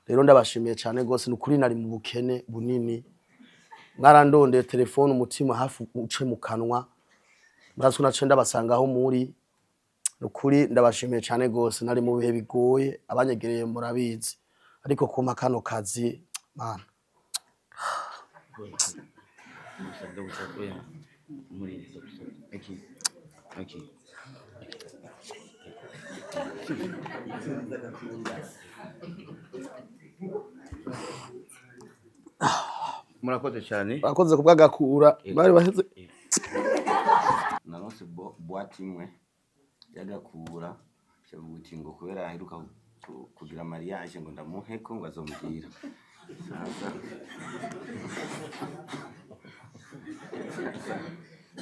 Rero ndabashimiye cyane gose, ni ukuri nari mu bukene bunini, mwarandondeye telefone umutima hafi uce mu kanwa, murazi ko naciye ndabasanga aho muri. Ni ukuri ndabashimiye cyane gose, nari mu bihe bigoye, abanyegereye murabizi, ariko kumpa kano kazi, mana. Murakoze cyane. Bakoze kubw'agakura bari baheze. Naronse boîte imwe y'agakura, cavuga uti ngo kubera aheruka kugira mariage, ngo ndamuhe ko ngo azombwira. Sasa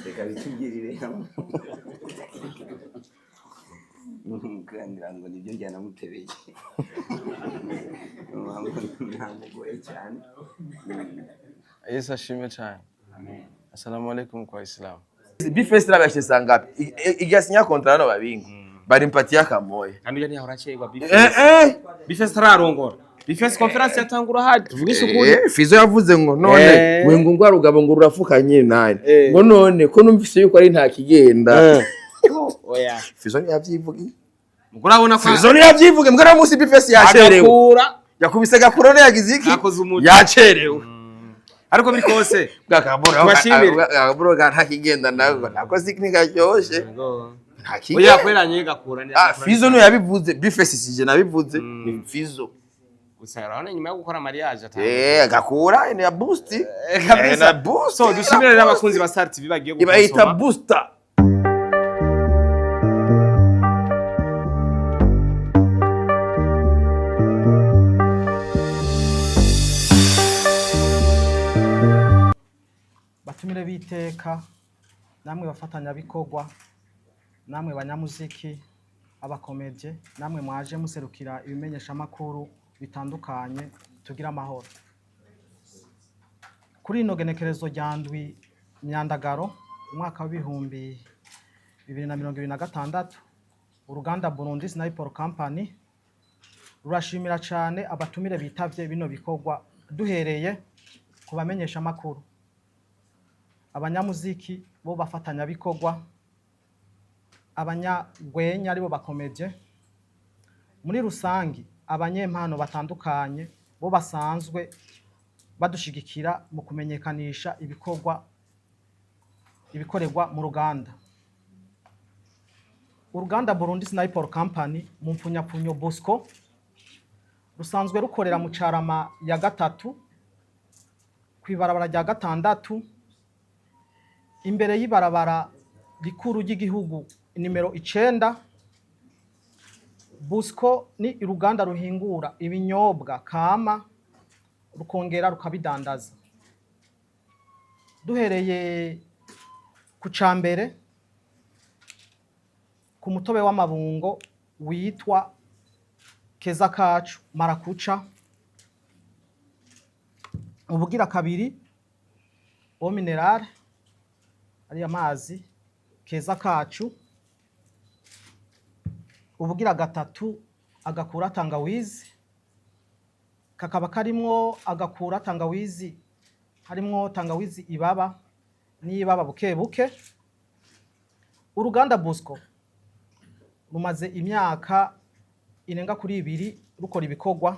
reka bitugirire ngira ngo nibyo byanamutebeye, ntamugoye cyane. Yesu ashimwe cyane. Assalamu alaikum kwa Islam. B-Face rabashe saa ngapi? Igasinya contrat no babingu. Barimpatia kamoya. Kandi ujya ntiyahora acerwa. Eh eh. B-Face ararongora. B-Face conference yatangura hadi tuvugishe ukuri. Eh, Fizo yavuze ngo none we ngo ngwa rugabo ngo rurafukanye nani. Ngo none ko numvise yuko ari nta kigenda. Oya. Fizo ntiyavyivugiye. Mugura abona ko Fizo ntiyavyivugiye mbwa munsi B-Face yacerewe. agakura. Yakubise gakura none yagize iki? Yakoze umuti. Yacerewe. Ariko biri kose Bwa Tubashimire. kaburo nta kigenda nako. Nako sikaryoshe. Nta oya kigenda. kweranye gakura. Ah, Fizo niwe yabivuze, B-Face sije nabivuze, ni Fizo. Gusa urabona nyuma yo gukora mariage atanga. Eh, gakura ni ya boost. Kabisa. Na boost. So dushimire rero abakunzi ba Star TV bagiye Ibayita gukonsoma. booster. Batumire b'iteka, namwe bafatanyabikorwa, namwe banyamuziki, abakomedye, namwe mwaje muserukira ibimenyeshamakuru bitandukanye, tugira amahoro. Kuri ino genekerezo rya 7 Myandagaro umwaka wa 2026, uruganda Burundi Sniper Company rurashimira cyane abatumire bitavye bino bikorwa, duhereye ku bamenyeshamakuru, abanyamuziki bo bafatanyabikorwa, abanyagwenya aribo bakomedye, muri rusangi abanyempano batandukanye bo basanzwe badushigikira mu kumenyekanisha ibikorwa ibikorerwa mu ruganda. Uruganda Burundi Sniper Company, mu mpfunyapfunyo Bosco, rusanzwe rukorera mu Carama ya gatatu, kw'ibarabara rya gatandatu, imbere y'ibarabara rikuru ry'igihugu nimero 9. Bosco ni uruganda ruhingura ibinyobwa kama, rukongera rukabidandaza. Duhereye ku cambere, ku mutobe w'amabungo witwa Keza Kacu Marakuca, ubugira kabiri eau minerale, ariya mazi Keza Kacu, ubugira gatatu agakura tangawizi, kakaba karimwo agakura tangawizi, harimwo tangawizi ibaba n'ibaba buke buke. Uruganda Bosco rumaze imyaka irenga kuri 2 rukora ibikorwa.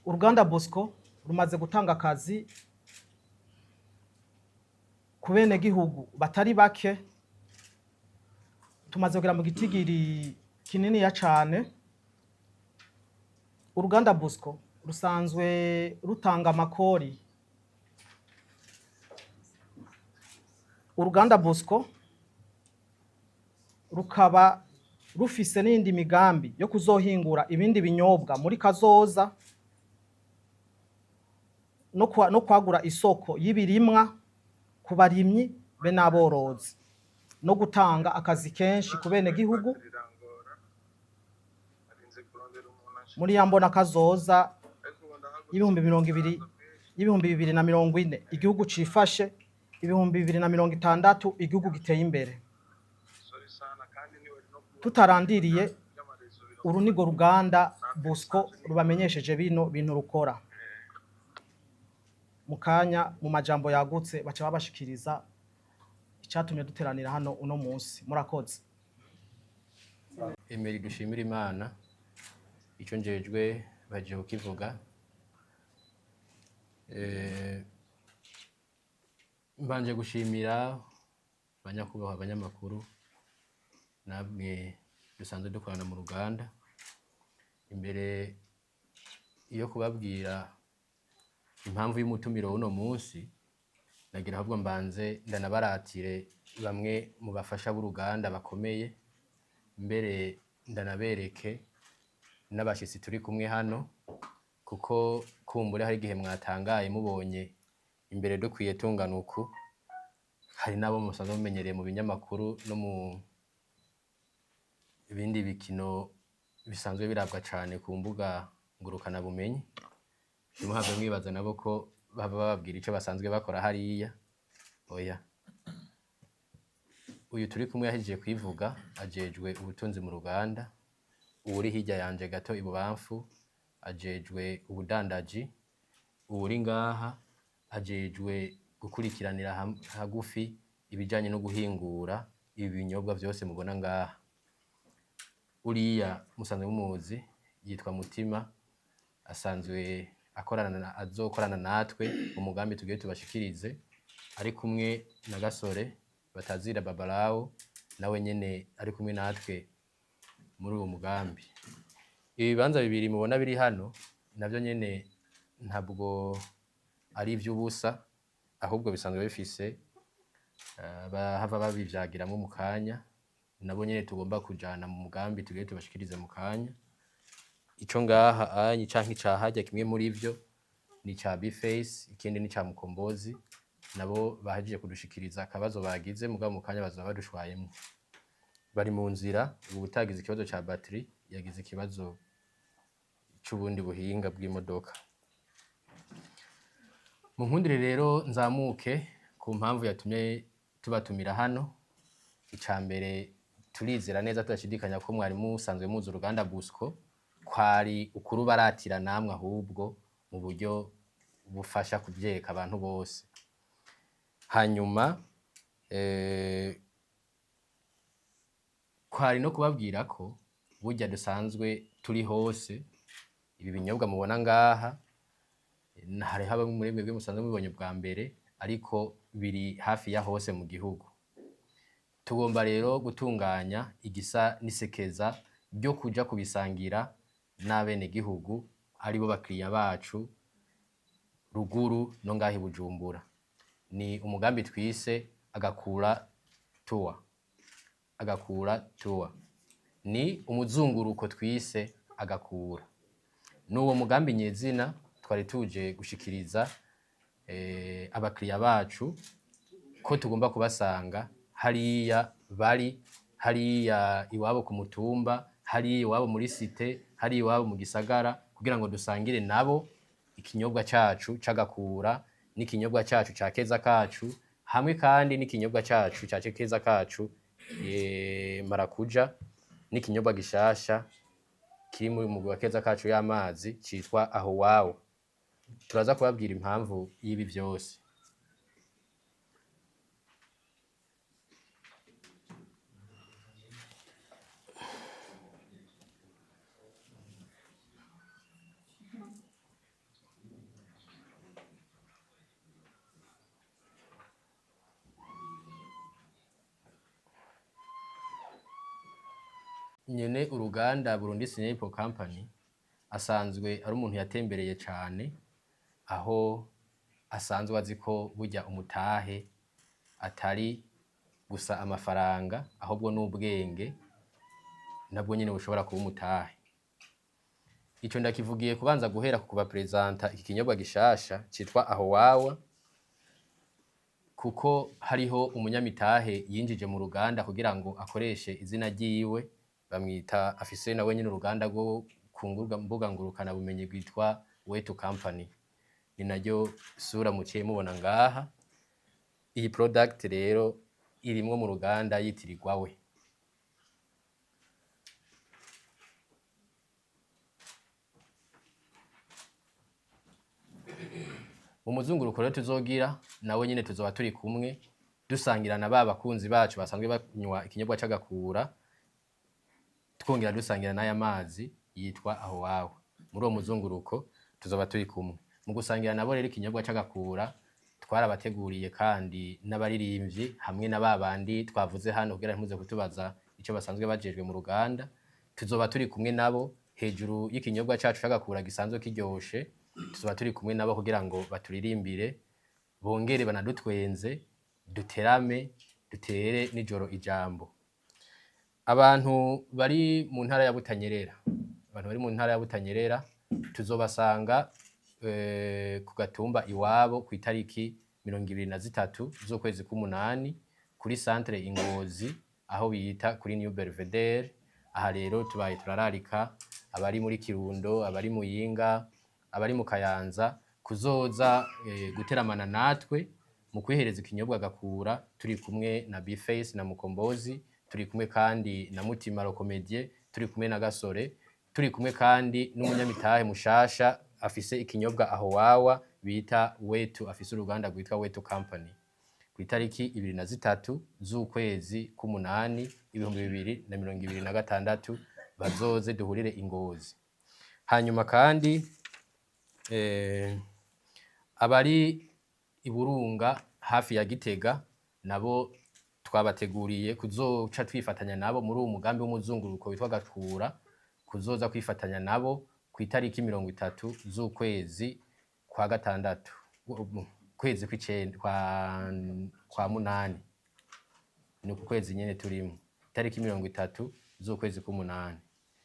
Uruganda Bosco rumaze gutanga akazi ku benegihugu batari bake, tumaze kugera mu gitigiri kininiya cane. Uruganda Bosco rusanzwe rutanga amakori. Uruganda Bosco rukaba rufise n'indi migambi yo kuzohingura ibindi binyobwa muri kazoza, no kwagura isoko y'ibirimwa ku barimyi be n'aborozi, no gutanga akazi kenshi ku benegihugu muri ya mbona kazoza y'ibihumbi 20, y'2040 igihugu cifashe, 2060 igihugu giteye imbere. Tutarandiriye, uru nigo ruganda Busco rubamenyesheje bino bintu rukora. Mu kanya mu majambo yagutse baca babashikiriza icyatumye duteranira hano uno munsi. Murakoze. Emery dushimira Imana, icyo njejwe baje kukivuga. Mbanje gushimira banyakubahwa abanyamakuru namwe dusanzwe dukorana mu ruganda. Imbere yo kubabwira impamvu y'umutumiro w'uno munsi, nagira ahubwo mbanze ndanabaratire bamwe mu bafasha b'uruganda bakomeye, mbere ndanabereke n'abashitsi turi kumwe hano, kuko kumbure hari igihe mwatangaye mubonye imbere dukwiye tungana uku. Hari n'abo musanzwe mumenyereye mu binyamakuru no mu bindi bikino bisanzwe birabwa cane ku mbuga ngurukanabumenyi. Ntimuhave mwibaza nabo ko baba bababwira ico basanzwe bakora hariya. Oya, uyu turi kumwe yahejeje kwivuga, ajejwe ubutunzi mu ruganda. Uwuri hirya yanje gato ibubamfu ajejwe ubudandaji. Uwuri ngaha ajejwe gukurikiranira hagufi ibijanye no guhingura ibi binyobwa vyose mubona ngaha. Uriya musanzwe mumuzi, yitwa Mutima, asanzwe azokorana natwe mu mugambi tugiye tubashikirize, ari kumwe na Gasore batazira Babalawo, nawe nyene ari kumwe natwe muri uwo mugambi. Ibi bibanza bibiri mubona biri hano navyo nyene ntabwo ari ivy'ubusa, ahubwo bisanzwe bifise bahava babivyagiramwo mu kanya, nabo nyene tugomba kujana mu mugambi tugiye tubashikirize mu kanya. Ico ngaha anyi canke ica harya, kimwe muri vyo ni ca Bface, ikindi ni ca Mukombozi, nabo bahejeje kudushikiriza akabazo bagize, mugabo mu kanya bazoba badushwayemwo. Bari mu nzira. Ubu utagize ikibazo ca batterie yagize ikibazo c'ubundi buhinga bw'imodoka. Mu nkundire rero nzamuke ku mpamvu yatumye tubatumira hano. Ica mbere, turizera neza tudashidikanya ko mwari musanzwe muzi uruganda Busco, kwari ukurubaratira namwe ahubwo mu buryo bufasha kuvyereka abantu bose. Hanyuma kwari no kubabwira ko burya dusanzwe turi hose. Ibi binyobwa mubona ngaha, hariho bamwe muri mwebwe musanzwe mubibonye bwa mbere, ariko biri hafi ya hose mu gihugu. Tugomba rero gutunganya igisa n'isekeza ryo kuja kubisangira n'abenegihugu, aribo bakiriya bacu ruguru no ngaha i Bujumbura. Ni umugambi twise Agakura Tour. Agakura Tour ni umuzunguruko twise Agakura. N'uwo mugambi nyezina twari tuje gushikiriza abakiriya bacu, ko tugomba kubasanga hariya bari, hariya iwabo ku mutumba, hariya iwabo muri cité, hariya iwabo mu gisagara, kugira ngo dusangire nabo ikinyobwa cacu c'Agakura n'ikinyobwa cacu ca Keza Kacu, hamwe kandi n'ikinyobwa cacu ca Keza Kacu Marakuja, n'ikinyobwa gishasha kiri mu mugwi wa Keza Kacu y'amazi citwa Aho Wawo. Turaza kubabwira impamvu y'ibi vyose. Nyene uruganda Burundi Sniper Company asanzwe ari umuntu yatembereye cane, aho asanzwe azi ko burya umutahe atari gusa amafaranga, ahubwo n'ubwenge nabwo nyene bushobora kuba umutahe. Ico ndakivugiye kubanza guhera ku kubapresenta iki kinyobwa gishasha citwa Aho Wawa, kuko hariho umunyamitahe yinjije mu ruganda kugira ngo akoreshe izina ryiwe, bamwita afise nawe nyene uruganda rwo ku mbuga ngurukana bumenyi rwitwa Wetu Company, ni naryo sura muciye mubona ngaha. Iyi product rero irimwo mu ruganda yitirirwa we. Mu muzunguruko rero tuzogira nawe nyine tuzoba turi kumwe, dusangira na ba bakunzi bacu basanzwe banywa ikinyobwa c'agakura, twongera dusangira n'aya mazi yitwa aho wawe. Muri uwo muzunguruko tuzoba turi kumwe mu gusangira nabo. Rero ikinyobwa c'agakura twarabateguriye kandi n'abaririmbyi hamwe na ba bandi twavuze hano, kugira ntimuze kutubaza ico basanzwe bajejwe mu ruganda. Tuzoba turi kumwe nabo hejuru y'ikinyobwa cacu c'agakura gisanzwe kiryoshe. Tuzoba turi kumwe nabo kugira ngo baturirimbire, bongere banadutwenze, duterame, dutere nijoro ijambo. Abantu bari mu ntara ya Butanyerera, abantu bari mu ntara ya Butanyerera tuzobasanga ku gatumba iwabo ku itariki 23 z'ukwezi k'umunani, kuri centre Ingozi, aho bita kuri New Belvedere. Aha rero tubaye turararika abari muri Kirundo, abari Muyinga, abari mu Kayanza kuzoza guteramana natwe mu kwihereza ikinyobwa gakura, turi kumwe na Bface na Mukombozi, turi kumwe kandi na Mutima Rokomedie, turi kumwe na Gasore, turi kumwe kandi n'umunyamitahe mushasha afise ikinyobwa aho wawa bita Wetu, afise uruganda rwitwa Wetu Company, ku itariki 23 z'ukwezi k'umunani 2026. Bazoze duhurire Ingozi. Hanyuma kandi abari Iburunga hafi ya Gitega nabo twabateguriye kuzoca twifatanya nabo muri uwo mugambi w'umuzunguruko witwa Gakura, kuzoza kwifatanya nabo ku itariki 30 z'ukwezi kwa gatandatu, kwezi kw'icenda, kwa munani, ni uku kwezi nyene turimo. Itariki 30 z'ukwezi k'umunani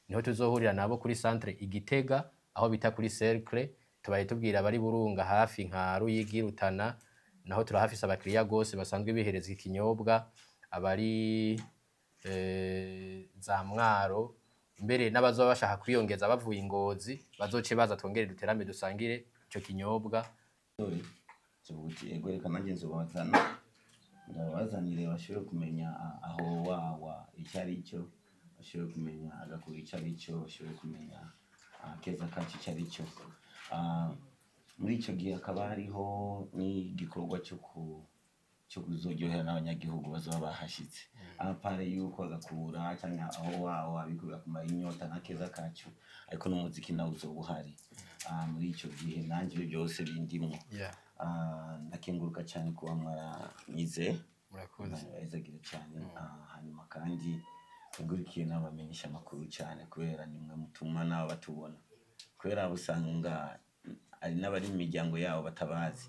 niho tuzohurira nabo kuri centre Igitega, aho bita kuri Cercle. Tubaye tubwira abari Burunga hafi nka Ruyigi, Rutana, naho turahafise abakiriya gose basanzwe bihereza ikinyobwa, abari za Mwaro, mbere n'abazoba bashaka kwiyongeza bavuye Ingozi bazoce baza, twongere duterame, dusangire ico kinyobwa. Tuvuga uti ego, reka nanjye nzobazana, ndabazanire bashobore kumenya aho wawa icyo ari cyo, bashobore kumenya agakuru icyo ari cyo, bashobore kumenya akeza kacu icyo ari cyo. Muri icyo gihe hakaba hariho n'igikorwa cyo kuzoryohera n'abanyagihugu bazaba bahashitse, à part yuko agakura cyangwa aho wawa abikura kumara inyota n'akeza kacu, ariko n'umuziki nawo uzoba uhari. Muri icyo gihe nanjye ibyo byose bindimwo. Ndakenguruka cyane kuba mwaranyize. Murakoze. Imana ibahezagire cyane. Hanyuma kandi nkengurikiye n'abamenyesha amakuru cyane, kubera nimwe mutuma nabo batubona, kubera abo usanga hari n'abari mu miryango yabo batabazi,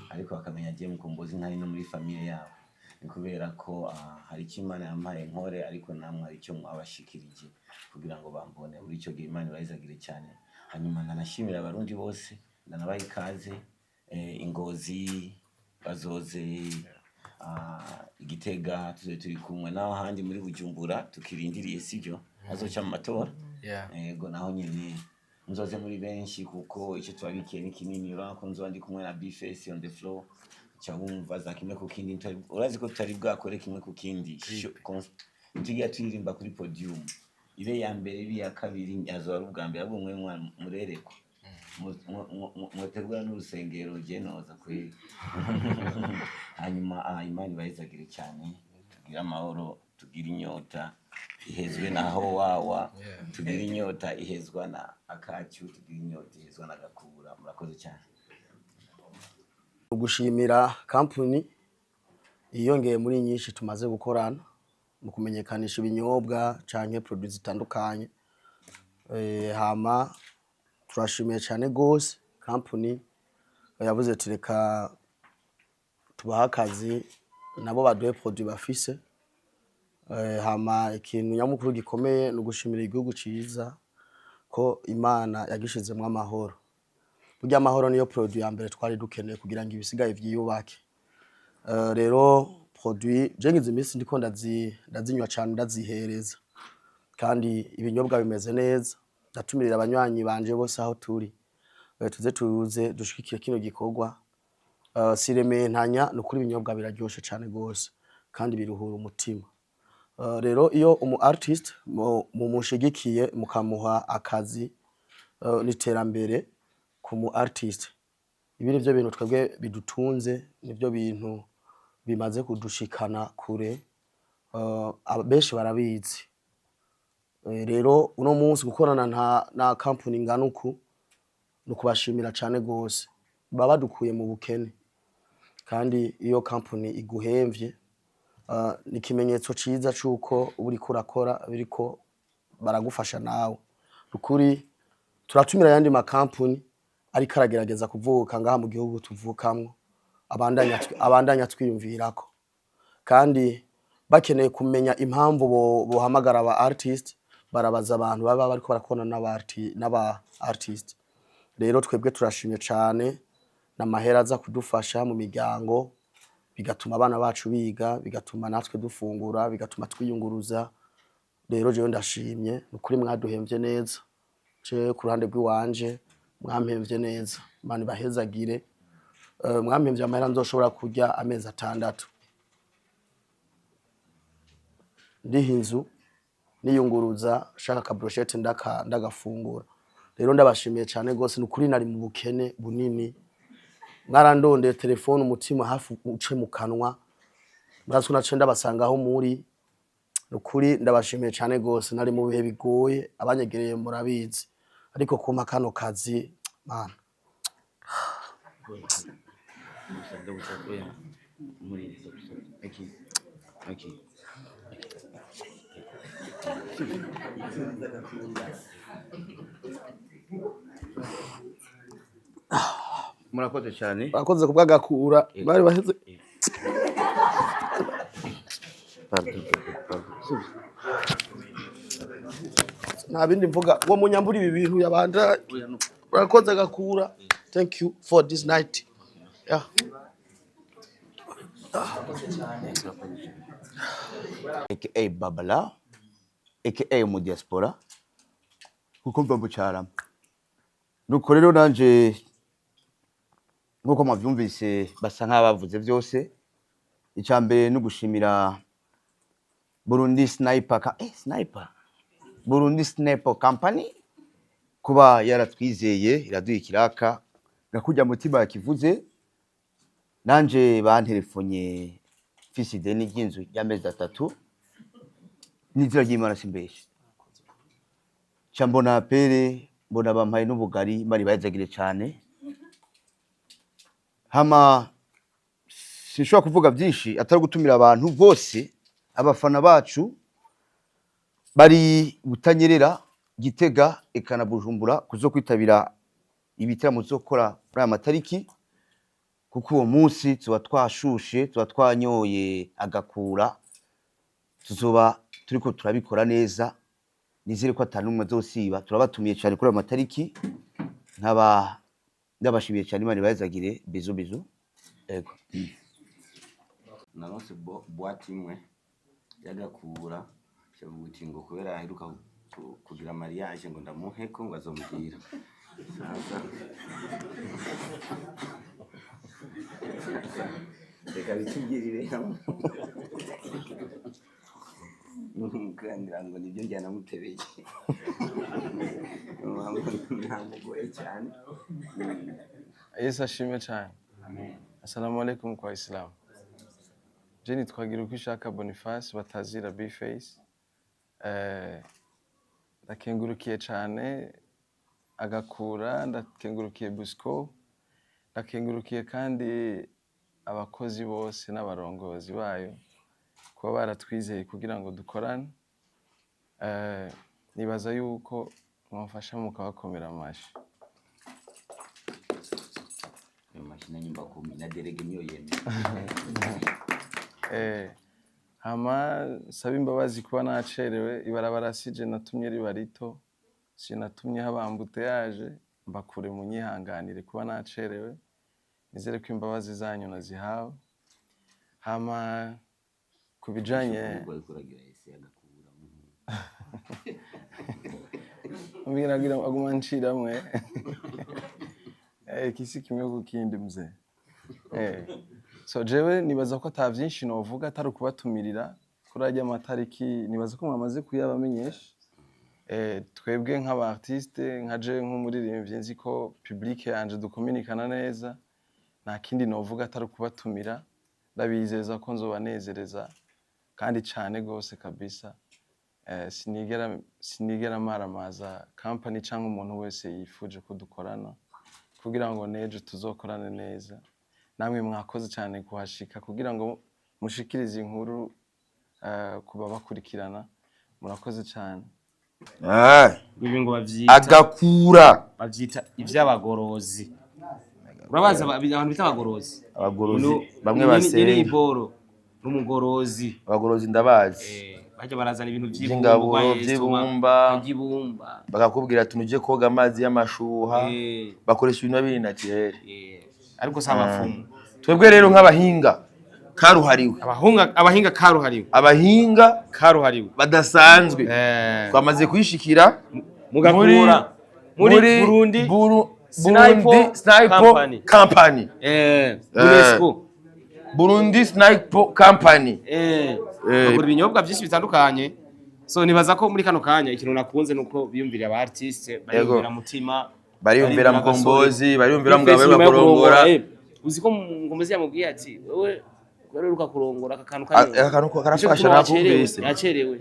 ariko bakamenya agiye Mukombozi nk'ari no muri famille yabo. Ni kubera ko hari icyo Imana yampaye nkore, ariko namwe hari icyo mwabashikirije kugira ngo bambone. Muri icyo gihe Imana ibahezagire cyane. Hanyuma ndanashimira Abarundi bose, ndanabaha ikaze Ingozi bazoze, Igitega tuze turi kumwe, naho ahandi muri Bujumbura tukirindiriye, sibyo, azoca mu matora. Yego, naho nyine muzoze muri benshi, kuko icyo tubabikiye ni kinini. Urabona ko nzoba ndi kumwe na Bface on the floor, ca wumva za kimwe ku kindi. Urazi ko tutari bwakore kimwe ku kindi. Tugiye turirimba kuri podium, ibe ya mbere, ibe iya kabiri, azoba ari ubwa mbere. Ahubwo mwe murerekwa, mutegura n'urusengero, je noza kweri. Hanyuma Imana ibahezagire cyane, tugire amahoro, tugire inyota ihezwe naho wawa, tugire inyota ihezwa na akacu, tugire inyota ihezwa na gakura. Murakoze cyane. Gushimira kampuni yiyongeye muri nyinshi tumaze gukorana mu kumenyekanisha ibinyobwa canke produits zitandukanye. Hama turashimiye cyane gose kampuni yavuze ati reka tubahe akazi, nabo baduhe produit bafise. Hama ikintu nyamukuru gikomeye ni ugushimira igihugu ciza ko Imana yagishizemwo amahoro. Burya amahoro niyo produit ya mbere twari dukeneye kugira ngo ibisigaye vyiyubake. Rero produit je ngize iminsi ndiko ndazinywa cane, ndazihereza, kandi ibinyobwa bimeze neza. Ndatumirira abanywanyi banje bose aho turi, tuze dushigikire kino gikorwa. Sirementanya nukuri, ibinyobwa biraryoshe cane gose kandi biruhura umutima. Rero iyo umu artist mumushigikiye, mukamuha akazi, n'iterambere ku mu artist. Ibi nivyo bintu twebwe bidutunze, nivyo bintu bimaze kudushikana kure. Benshi barabizi. Rero uno munsi gukorana na company ingana uku ni ukubashimira cane gose. Baba badukuye mu bukene, kandi iyo company iguhemvye ni ikimenyetso ciza c'uko uba uriko urakora, biriko baragufasha nawe. Nukuri turatumira ayandi makampuni ariko aragerageza kuvuka ngaha mu gihugu tuvukamwo, abandanya twiyumvirako, kandi bakeneye kumenya impamvu bohamagara aba artist, barabaza abantu baba bariko barakorana n'aba artist. Rero twebwe turashimye cane, n'amahera aza kudufasha mu miryango, bigatuma abana bacu biga, bigatuma natwe dufungura, bigatuma twiyunguruza. Rero jewe ndashimye, nukuri mwaduhemvye neza. Jewe ku ruhande rw'iwanje mwampemvye neza, Imana ibahezagire. Mwampemvye amahera nzoshobora kurya amezi 6, ndiha inzu, niyunguruza, shaka ka brochette ndagafungura. Rero ndabashimiye cane gose, nukuri nari mu bukene bunini. Mwarandondeye telefone, umutima hafi uce mu kanwa. Murazi ko naciye ndabasanga aho muri. Nukuri ndabashimiye cane gose, nari mu bihe bigoye, abanyegereye murabizi, ariko kumpa kano kazi, mana. Murakoze cyane. Bakoze kubw'agakura bari baheze. Pardon, pardon. Nta bindi mvuga, uwo munyambura ibi bintu yabanja. Urakoze agakura, thank you for this night, yeah. Aka Babala, aka mu diaspora, kuko mva mu Carama. Nuko rero nanje nkuko mwavyumvise basa nk'abavuze byose, icya mbere ni ugushimira Burundi Sniper Sniper Burundi Sniper Company kuba yaratwizeye iraduha ikiraka. Ngakurya mutima yakivuze, nanje banterefonye mfise ideni ry'inzu y'amezi 3, n'izina ry'Imana simbeshe, nca mbona pere, mbona bampaye n'ubugari, Imana ibahezagire cane. Hama sinshobora kuvuga byinshi atari gutumira abantu bose, abafana bacu bari Butanyerera, Gitega eka na Bujumbura, kuzo kwitabira ibitaramo tuzokora kuri aya matariki, kuko uwo munsi tuba twashushe, tuba twanyoye agakura, tuzoba turiko turabikora neza. Nizere ko ata n'umwe azosiba. Turabatumiye cyane kuri ayo matariki, nkaba ndabashimiye cyane. Imana ibahezagire. Bizu bizu. Ego. Naronse boîte imwe y'agakura, shavuga uti ngo kubera aheruka kugira mariage ngo ndamuheko ngo azomubwira. Sasa reka bitugirire ngira ngo nibyo njyana mutebeye, ntamugoye cyane. Yesu ashimwe cyane. Assalamu alaikum kwa Islam. Je nitwa Girukwishaka Boniface batazira B-Face. Ndakengurukiye cyane agakura, ndakengurukiye Bosco, ndakengurukiye kandi abakozi bose n'abarongozi bayo kuba baratwizeye kugira ngo dukorane. Nibaza yuko mwamfasha mukabakomera amashi. Mashina nyumba kumi na derege niyo yemeye. Hama nsaba imbabazi kuba nacerewe, ibarabara sije natumye riba rito, sije natumye haba embouteillage, mbakure munyihanganire kuba nacerewe, nizere ko imbabazi zanyu nazihawe. Hama ku bijanye mbwira aguma nshiramwe kisi kimwe ku kindi mzee. So jewe nibaza ko ata vyinshi novuga atari ukubatumirira kuri arya matariki, nibaza ko mwamaze kuyabamenyesha. Twebwe nk'aba artiste, nka je nk'umuririmbyi, nzi ko public yanje dukominikana neza. Nta kindi novuga atari kubatumira. Ndabizeza ko nzobanezereza kandi cane gose kabisa. Sinigera maramaza company canke umuntu wese yifuje ko dukorana kugira ngo n'ejo tuzokorane neza. Namwe mwakoze cyane kuhashika kugira ngo mushikirize inkuru ku babakurikirana. Murakoze cyane. Ibi ngo bavyita Agakura. Bavyita ivy'abagorozi. Urabazi abantu bita abagorozi? Abagorozi bamwe Nyene basenga. Iboro n'umugorozi. Abagorozi ndabazi. Bajya barazana ibintu Vy'ingaburo, vy'ibumba, vy'ibumba. Vy'ibumba. Bakakubwira ati nuje koga amazi y'amashuha. Bakoresha ibintu biri naturel. Ariko si abapfumu. Twebwe rero nk'abahinga karuhariwe, abahinga karuhariwe, abahinga karuhariwe badasanzwe, twamaze kwishikira mugakura muri Burundi Sniper Burundi Sniper Company. Company. UNESCO. Burundi Sniper Company. Bagura ibinyobwa byinshi bitandukanye. So nibaza ko muri kano kanya ikintu nakunze nuko biyumvira aba artiste, bariyumvira Mutima, bariyumvira bariyumvira Mkombozi, bariyumvira Big Face Mugabo nyuma yo bakurongora. Uzi ko Mkombozi yamubwiye ati: "Wewe uheruka kurongora, aka kantu Aka kantu ko karafasha." Nico gituma Nakumvise. Yacerewe.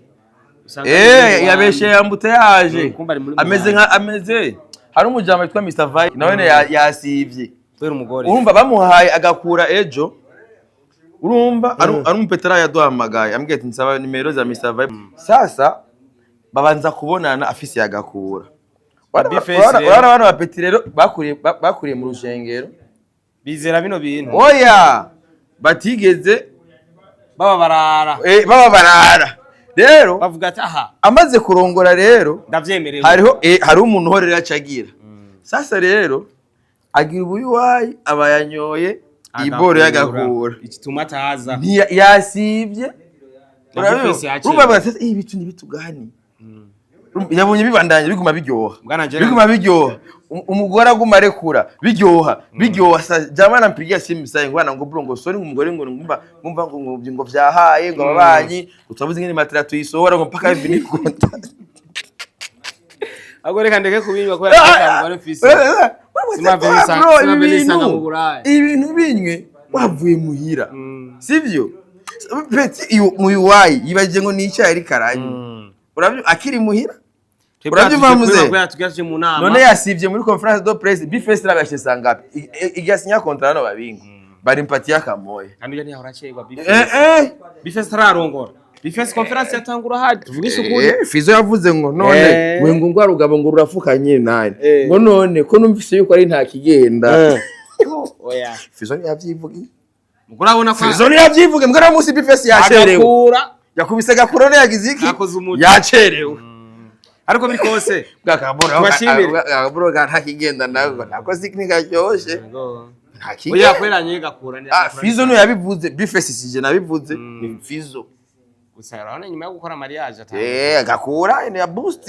Usanga ari muri Yabeshe yambuteyaje. Kumva ari muri Ameze mubanyi. nka ameze hari umujama witwa Mr Vai nawe yasivye Kubera umugore. Urumva bamuhaye agakura ejo, urumva ari umupetera yaduhamagaye ambwiye ati: "Nsaba nimero za Mr Vai." Sasa babanza kubonana afise yagakura. Big Face rero. Urabona abana ba petit rero bakuriye mu rushengero. Bizera bino bintu. Oya, batigeze baba barara. Baba barara rero. Bavuga ati: "Aha." Amaze kurongora rero, ndavyemerewe. Hariho hariho umuntu uhorera acagira. Sasa rero agira ubuyuwayi, aba yanyoye iboro y'agakura. Igituma ataza. Yasivye. Na Urabibona? Big Face yacerewe. Urumva bati: "Ibi bitu ntibitugani." Urumva, yabonye bibandanye biguma biryoha, Bwana Jeremy. biguma biryoha. Umugore aguma arekura biryoha biryoha. Sa jama nampigia simu sai ngo ngo bro, ngo sorry, ngo umugore ngo ngumva ngumva ngo vyahaye, ngo ababanyi utabuze ingene matera tuyisohora, ngo mpaka hivi nikonta. Ahubwo reka ndeke kubinywa kubera ko nta mugore mfise. Simave nisanga mu Buraya. Ibintu binywe wavuye muhira, sivyo? Petit iyo muyuwayi yibagiye ngo ni icyayi ariko aranywa. Uravyo akiri muhira. Urabyumva muze? Tugaje mu nama. None yasivye muri conférence de presse. Big Face rabashe sangapi igasinya contrat no babingo bari mpatia kamoya. Kandi ujya ntiyahora acerwa. Big Face atararongora. Big Face conférence yatangura hari tuvuge isukuri. Fizo yavuze ngo none we ngo rugabo ngo rurafukanye nani, ngo none ko numvise yuko ari nta kigenda. Oya. Fizo ntiyavyivugiye. Mugore abona ko Fizo ntiyavyivuge mbwa munsi Big Face yacerewe. Agakura. Yakubise gakura none yagize iki? Yakoze umuti. Yacerewe. Ariko biri kose bwakaburo Tubashimire. Bwakaburo nta kigenda nako nako ntigaryoshe nta Oya. kigenda. Kweranye gakura. Ah, Fizo niyo yabivuze. Big Face sije nabivuze, ni Fizo. Gusa urabona nyuma yo gukora mariage atanga Gakura ni ya boost.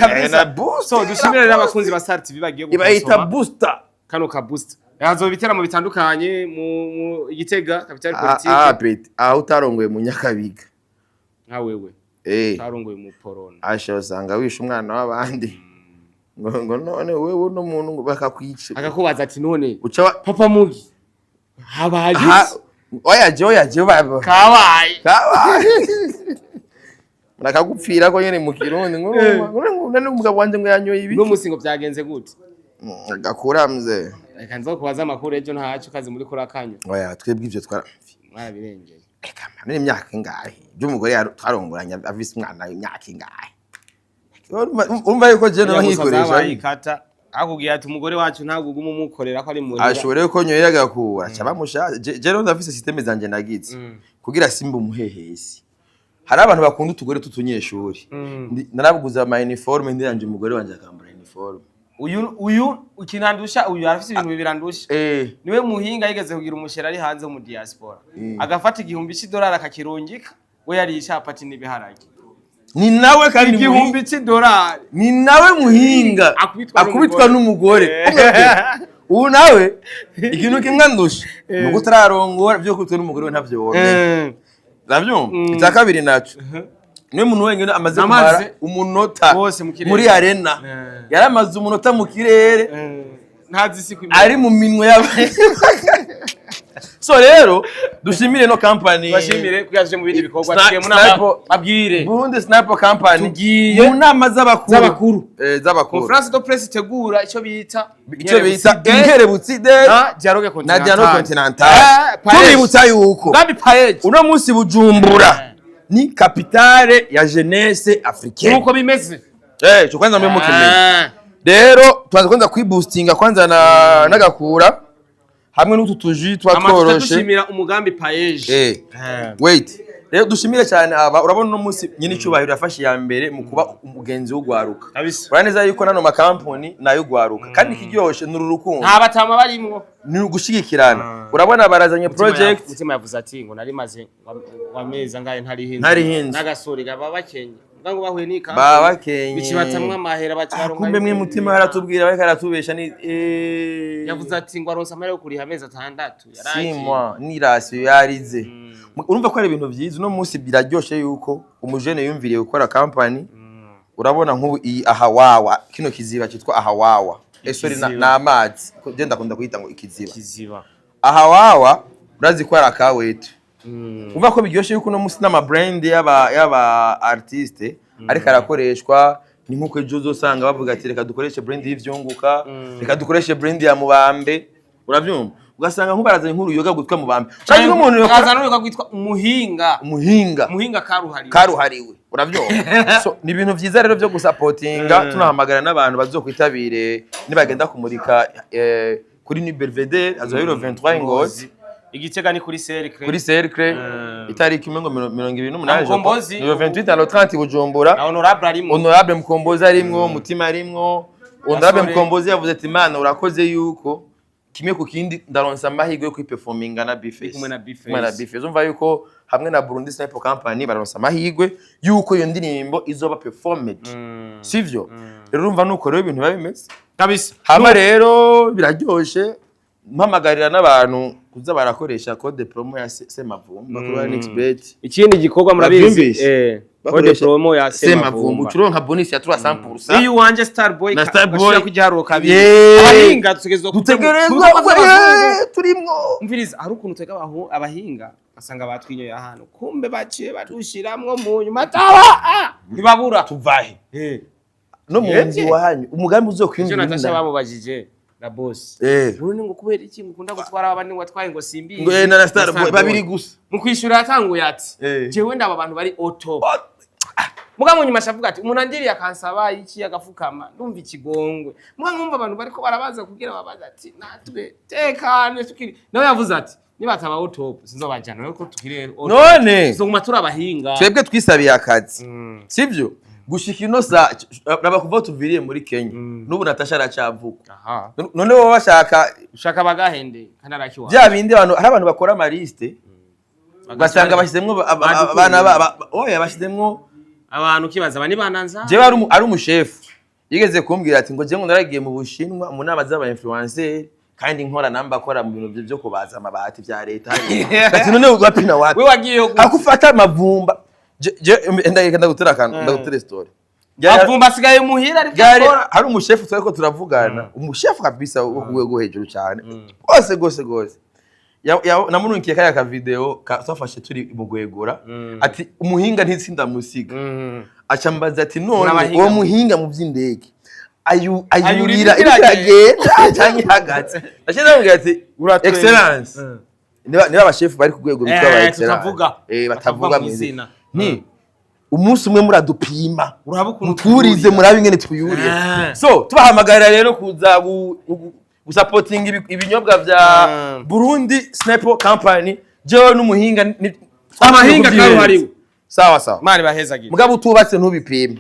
Kabisa. Na boost. So dushimire rero abakunzi ba Star TV bagiye ibayita gukosoma booster. Kano ka booster. Hazoba ibiteramo bitandukanye mu Gitega capital politique. Ah, petit aho utarongoye mu Nyakabiga. Nka wewe utarongoye mu porona. Asha usanga wishe umwana w'abandi, ngo none wewe uno muntu ngo bakakwica. Akakubaza ati: "None uca papa mugi habaye Ha- iki?" Oya je, oya je, Kabaye. Kabaye, nakagupfira ko nyene mu Kirundi ngo ngo none umugabo wanje ngo yanyoye ibi. Uno musi ngo byagenze gute? Gakura mze. Reka nzokubaza amakuru ejo. Ntaco kazi muri kurakanywa. Oya, twebwe ivyo twara Mwarabirengeye. Reka mama, imyaka ingahe by'umugore twarongoranye afise umwana imyaka ingahe? Urumva yuko je no nkikoresha. Ikata akubwira ati: "Umugore wacu ntabwo uguma umukorera ko ari muhira." Ashobora yuko nyoye agakura aca bamusha. Je rero ndafise système zanje nagize kugira simba umuhehesi. Hari abantu bakunda utugore tutunyeshuri. Narabuguze ama uniforme ndiyanje, umugore wanje akambara uniforme. Uyu ukinandusha, uyu arafise ibintu bibiri andusha. Niwe muhinga yigeze kugira umushera ari hanze mu diaspora, agafata 1000 c'idolari akakirungika, we yariye icapati n'ibiharage. Ni nawe kandi 1000 c'idolari. Ni nawe muhinga akubitwa akubitwa n'umugore. Ubu nawe ikintu kimwe andusha ni uko utararongora, byo kubitwa n'umugore we ntavyo womenya. Uravyumva? Icya kabiri naco Niwe muntu wenyine amaze Amaze kumara umunota wose mu kirere. muri arena. Yaramaze umunota mu kirere. Ntazi isi kwimera. Ari mu minwe y'aba. So rero dushimire no company. Tubashimire kugira tuje mu bindi bikorwa. Tugiye mu nama babwire. Burundi Sniper Company. Tugiye mu nama z'abakuru. Z'abakuru. Z'abakuru. Conference de presse itegura icyo bita Icyo bita Inkerebutsi Day na Dialogue na Continental. Dialogue Continental. Paeje. Tubibutsa yuko Gabi Paeje. uno munsi Bujumbura ni capitale ya jeunesse africaine. Nuko bimeze. Cyo kwanza mwe mukeneye rero tubanza kwanza kwiboostinga kwanza na nagakura hamwe n'utu tuji tuba Ama tworoshe. dushimira umugambi Paeje. Wait, rero dushimire cyane aba. Urabona uno munsi nyine icyubahiro yafashe iya mbere mu kuba umugenzi w'ugwaruka. Kabisa. Urabona neza yuko nano makampuni nayo ugwaruka, kandi ikiryoshe ni uru rukundo. Nta batama barimwo. Ni ugushigikirana. Urabona barazanye project. Mutima yavuze ati ngo nari maze wamezi angahe ntariho inzu. Ntariho inzu. N'agasori baba bakenye. Mbwa ngo bahuye n'ikamba. Baba bakenye. Bikibatamwe amahera bakibaronka. Kumbe mwe mutima aratubwira, bariko aratubesha ni Yavuze ati ngo aronse amahera yo kuriha amezi 6. Yaragiye. Six mois ni ration yarize. Urumva ko ari ibintu byiza. Uno munsi biraryoshe yuko umujene yumviriye gukora company. Urabona nk'ubu iyi Ahawawa, kino kiziba cyitwa Ahawawa, sorry, Ikiziba. ni amazi. Je ndakunda kuyita ngo ikiziba. Kiziba. Ahawawa, urazi ko ari akawetu. Umva ko biryoshye yuko uno munsi n'ama brand y'aba artiste ariko arakoreshwa. Ni nk'uko ejo uzosanga bavuga ati reka dukoreshe brand y'ivyunguka, reka dukoreshe brand ya Mubambe. Uravyumva, ugasanga nk'ubarazanye nk'uruyoga rwitwa Mubambe. Urazi nk'umuntu Kazana uruyoga rwitwa Umuhinga. Umuhinga. Umuhinga karuhariwe. Karuhariwe, uravyumva. So ni ibintu vyiza rero byo gusapotinga. Tunahamagara n'abantu bazokwitabire nibagenda kumurika kuri New Belvedere, azoba le 23 i Ngozi. Igitega ni kuri Cercle. Kuri Cercle. Itariki imwe ngo 28. Na Mukombozi. Ni le 28 na le 30 Bujumbura. Na Honorable arimo. Honorable Mukombozi arimwo, Mutima arimwo. Honorable Gasore. Mukombozi yavuze ati Imana urakoze yuko kimwe ku kindi ndaronsa amahirwe yo kwiperforminga na Bface. Kumwe na Bface. Kumwe na Bface. Umva yuko hamwe na Burundi Sniper Company baronsa amahirwe yuko iyo ndirimbo izoba performed, sivyo? Rero urumva nuko rero ibintu biba bimeze. Kabisa. Hama rero biraryoshe, mpamagarira n'abantu kuza barakoresha code promo ya Semavumba kuri 1xBet. Ikindi gikorwa murabizi. Bavyumvise? Code Bakoresha promo ya Semavumba, Semavumba. ucuronka bonus ya 300%. Iyo uwanje Starboy Na Starboy. gashira kugiharuro kabiri. Yeah. Abahinga dutegerezwa Dutegerezwa turimwo. Umviriza, hari ukuntu twega abahinga basanga batwinyoye ahantu, kumbe baciye badushiramwo mu nyuma ataba ntibabura. Tuvahe no mu Yevye. nzu wanyu umugambi Ivyo uzokwiyumvira. Natasha bamubajije na boss. Urundi ngo kubera iki mukunda gutwara abandi, ngo watwaye ngo simbizi. Ngo na Starboy babiri gusa. Mu kwishura yatanguye ati jewe ndaba abantu bari auto. Muga mu nyuma ashavuga ati umuntu andiriye akansaba iki agafukama ndumva ikigongwe. Muga nkumva abantu bariko barabaza kugira babaza ati natwe tekane tukiri. Nawe yavuze ati niba ataba auto sinzobajana nuko tukiri auto. None Tuzoguma turi abahinga. twebwe twisabiye akazi, sivyo? Gushika ino saa raba kuva tuviriye muri Kenya n'ubu Natasha aracyavuga. Aha. None wowe bashaka Ushaka bagahende kandi arakiwa. Bya bindi abantu, hari abantu bakora amaliste ugasanga bashyizemwo abana oya bashyizemwo Abantu kibaza bani bananza. Jewe ari umushefu yigeze kumbwira ati ngo jewe ngo naragiye mu Bushinwa mu nama z'aba influencer, kandi nkora namba akora mu bintu byo kubaza amabati bya leta. Ati none wapina wapi? We wagiye Akufata amavumba. Je ndagenda ndagutera akantu, ndagutera story. Avumba asigaye muhira ariko Gari akora. hari umushefu twariko turavugana, umushefu kabisa wo ku rwego hejuru cyane rwose rwose rwose. Namurunkiye kariya ka video twafashe turi mu gwegura, ati umuhinga ntitsindamusiga. Aca mbaza ati none N'abahinga uwo muhinga mu by'indege Ayurira ayurira iriko iriko iragenda cyangwa ihagaze? Aca ndamubwira ati excellence, niba abashefu bari ku rwego bitwa aba excellence Tutavuga. batavuga Batavuga mu mu izina izina. Ni umunsi umwe muradupima, Uraba ukuntu muturize, tuyurira. murabe ingene twiyuriye. So tubahamagarira rero kuza gusapotinga ibinyobwa vya Burundi Sniper Company. Jewe n'umuhinga Abahinga karuhariwe. Sawa sawa. Mani bahezagire. Mugabo utubatse ntubipime.